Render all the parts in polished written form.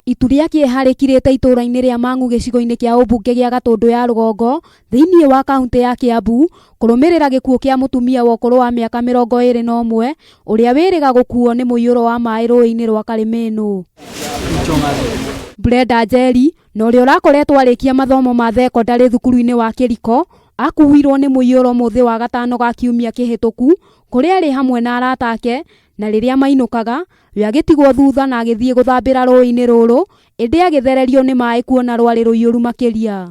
Itu rĩa kĩeha rĩkirĩte itũũra-inĩ rĩa Mang'u gĩcigo-inĩ kĩa ũmbunge gĩa Gatũndũ ya Rũgongo thĩinĩ wa kauntĩ ya Kĩambu kũrũmĩrĩra gĩkuũ kĩa mũtumia wa ũkũrũ wa mĩaka 21 ũrĩa wĩrĩga gũkuo nĩ mũiyũro wa maĩ rũĩ-inĩ rwa Karĩmĩnũ. Brenda Njeri na ũrĩa ũrakoretwo arĩkia mathomo ma thekondarĩ thukuru-inĩ wa Kĩriko akuuirwo nĩ mũiyũro mũthĩ wa gatano ga kiumia kĩhĩtũku kũrĩa arĩ hamwe na arata ake na rĩrĩa mainũkaga We agĩtigwo thutha na agĩthiĩ gũthambĩra rũũĩ-inĩ rũrũ, ĩndĩ agĩthererio nĩ maĩ kuona rwarĩ rũiyũru makĩria.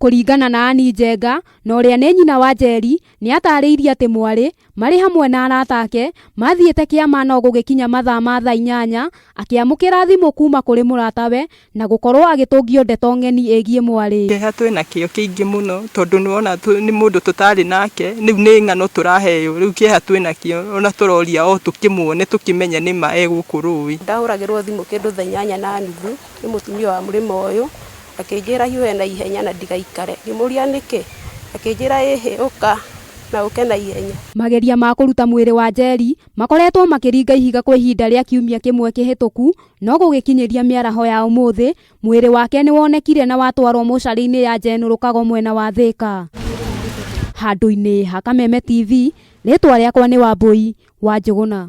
Kũringana na Ann Njenga, na ũrĩa nĩ nyina wa Njeri, nĩ atarĩirie atĩ mwarĩ, marĩ hamwe na arata ake, mathiĩte kĩama no gũgĩkinya mathaa ma thaa inyanya, akĩamũkĩra thimũ kuma kũrĩ mũratawe na gũkorwo agĩtũngio ndeto ng'eni ĩgiĩ mwarĩ. Kĩeha twĩna kĩo kĩingĩ mũno tondũ nĩ wona nĩ mũndũ tũtarĩ nake, rĩu nĩ ng'ano tũraheo, rĩu kĩeha twĩna kĩo ona tũroria o tũkĩmuone tũkĩmenye nĩ ma e gũkũ rũĩ. Ndahũragĩrwo thimũ kĩndũ thaa inyanya na nuthu nĩ mũtumia wa mũrĩmo ũyũ, akĩnjĩra hiũhe na ihenya na ndigaikare. Ngĩmũria nĩkĩ, akĩnjĩra ĩhĩ ũka na ũke na ihenya. Mageria ma kũruta mwĩrĩ wa Njeri makoretwo makĩringa ihiga kwa ihinda rĩa kiumia kĩmwe kĩhĩtũku No gũgĩkinyĩria mĩaraho ya ũmũthĩ, mwĩrĩ wake nĩ wonekire na watwarwo mocarĩ-inĩ ya Njenũrũ Kago mwena wa Thĩka. Handũ-inĩ ha Kameme TV, rĩtwa rĩakwa nĩ Wambũi wa Njũgũna.